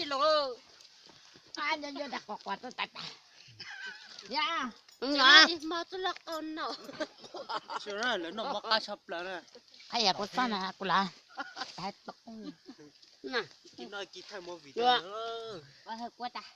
Los, nyob nyob dag quas quas tuaj tas tas. Ya, ib hmo tuaj loj qau no. Lawv noj mov qab tshaj plaws na. Qhov yam kuv xoj na kuv los. Thaij tau. Kis no kis thaij movie. Kuv thaij kuv tas.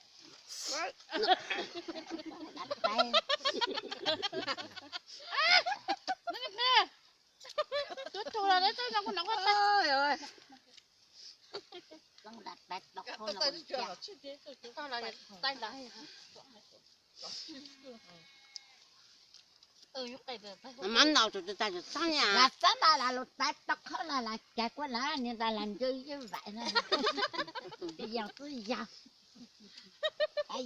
Mab nau tus tis tas tsis txheeb li. Lam xab mas lam lus tais tau qhov no lam cais kuj lam niag tas lam ncu yeej vaim no. Yog xwb yog.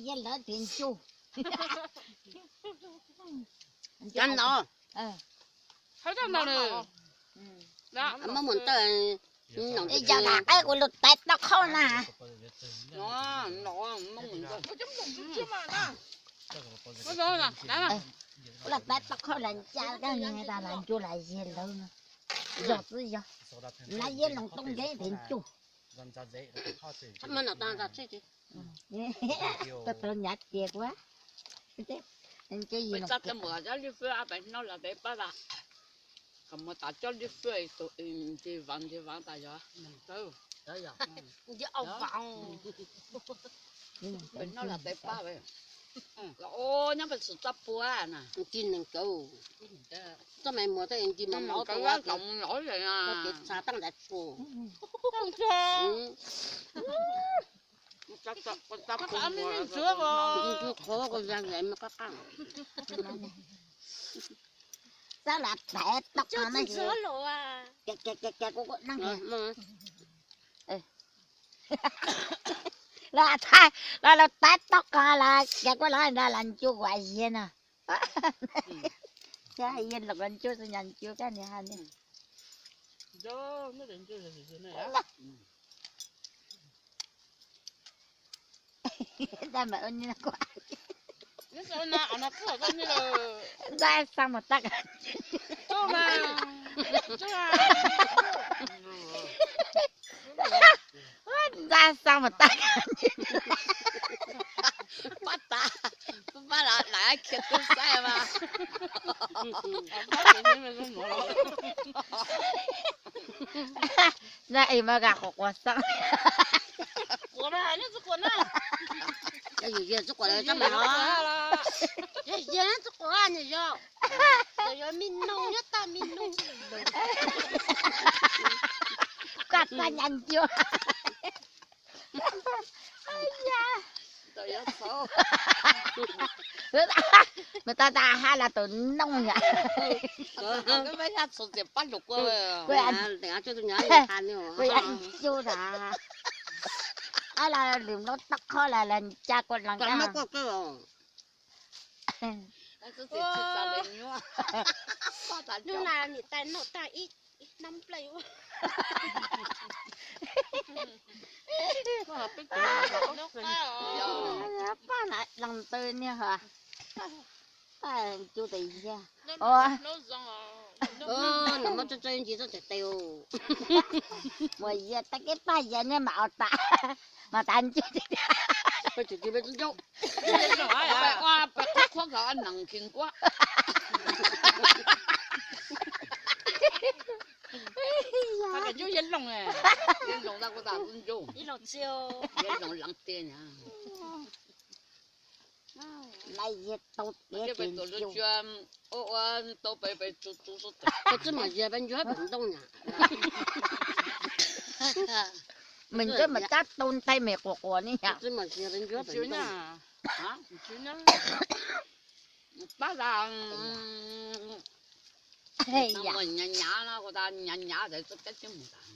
Yog lawv tis ncu. Cov no. Muaj mus ntawm yog lam qaib kuv lus tais tau qhov na. Kuv lus tais tau qhov lam nca tas lam ncu lam yig lawv no. Yog xwb yog. Lam yig loos tau nkev tis ncu. Tau tau nyav ces kuv nce yig loos. Kom mus tas coj lij fwj tus ntsis vav ntsis vav tas yog. Ntsis au vav. Pem no los pem pab, nyob pem xus txoj pua na. Ntsis nees kawg, txoj me muag txoj ntsis mos mos kev txha toj ntav tsuag. Qhov ko ya zes me qab qab. Xab las tais tau qhov no ces, ces kuv kuj neej. Los thaij los lus tais tau qhov los ces kuj los nrog los ncu kuv yig no. Yig los ncu xwb nyag ncu kab niag ha ne. Dab mas ua ni kuv ntxab xab mus tab. Ntxab xab mus tab. Pab tas, pab los lam khiav tub xaib mas. Ntxab es mas gam quas quas xab. Yog yus yog txuj quas lawv txaj mas los. Yog yog txuj quas ne yog. Yog me noog nyob tag me noog. Koj txaj nyas ncu. Nws tab tab hab los tus nooj yom. Kuv yam ncu tas. Ab los lwm nplooj toj qhov los los nca kuv los nca. Hnub na niam tais noj tag ib hnab nplej. Paj na dloo ntws niag hos. Paj ncu tes yag. Os, nws muab tso tso ntsis txoj cai tes. Muam yag tag keb paj yag niag mam ua tas, mam tas ncu. Peb tsis tis peb txob ncauj. Peb qhuab qhuab kom nees khi nkuab. Ncub yab looj, yab looj tab kuv tas ncub. Yab looj leev tiag na. Lawv yag tau tiav ces tus lub ncua ua ua tau pes pes tsu tsu. Koj txij mas yag peb ncua pem ntoo na. Mem ncua mas tab tau nthe mem quas quas ni yom. Txij mas yag peb ncua pem ntoo. Pab tas, nyav nyav no, nyav nyav tas txoj kab tib mus tas.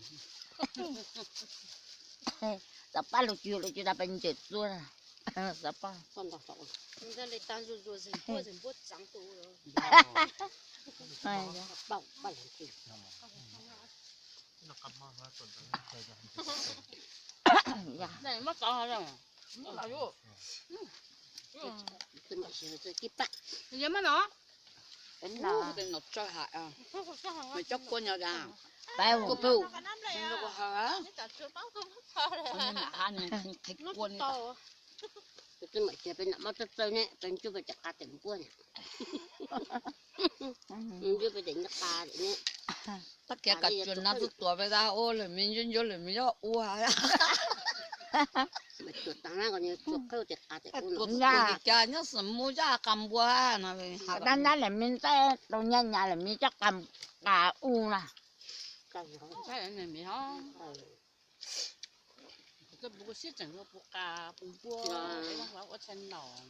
Xav pab lus cw lus cw tas pes ntses txua. Xav pab. Coj kua nyo tas. Peb, kuv pw. Tus twb mam tias peb nram mob txawj txawj ne, peb ncuj peb tes qa tes npua ne. Ncuj peb tes ncuj qa ne. Tab kiag kav cuam na tuaj tuav peb tab ua lwm me ncuj ncuj lwm me ncuj ua. Tuav taag na, tuav qhov tes qa tes ua no. Tuav cas nyob xwm mus coj qa npua no. Tab nab lawm me ntxaij tau nyaj nyas lawm me coj qa, qa u na. Koj puas siab tseem yuav pus qa pus npua, ua tshais naum.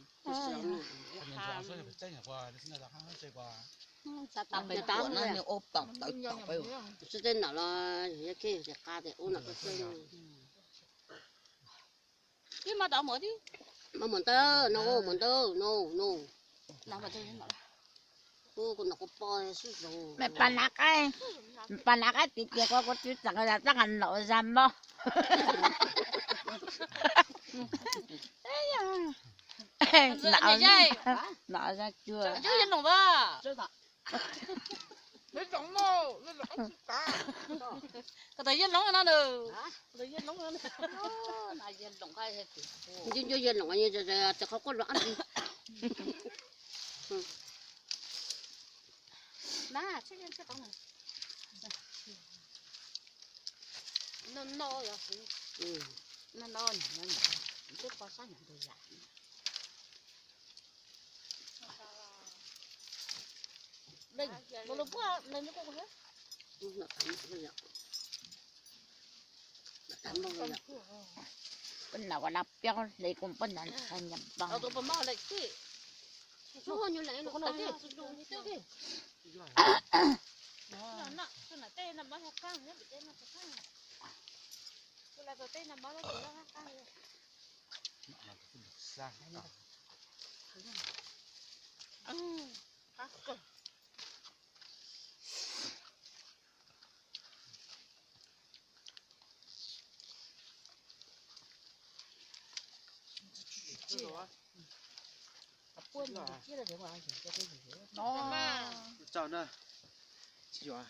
Xav tas peb tuam no nws ua paam tawv tawv. Sib teb naum los yog khej yog tes qa tes ua no koj xwb. Mas mus ntawd no, mus ntawd no, no. Kuv nom kuv pog sib zoo. Pas nav qaib, pas nav qaib tiv tias kuv kuv tsis txeev tas tab qa nom zag mob. Nom zag cua. Koj tas yaj loov no, koj tas yaj loov, ncu ncu yaj loov, tes qhov quaj los ab ntsis. No no, no no, twb pov sab nyam ntug yam. Peb nram ua na piob hli kuj peb nram ntxhais nyam pog. Tso na, tsis yuav.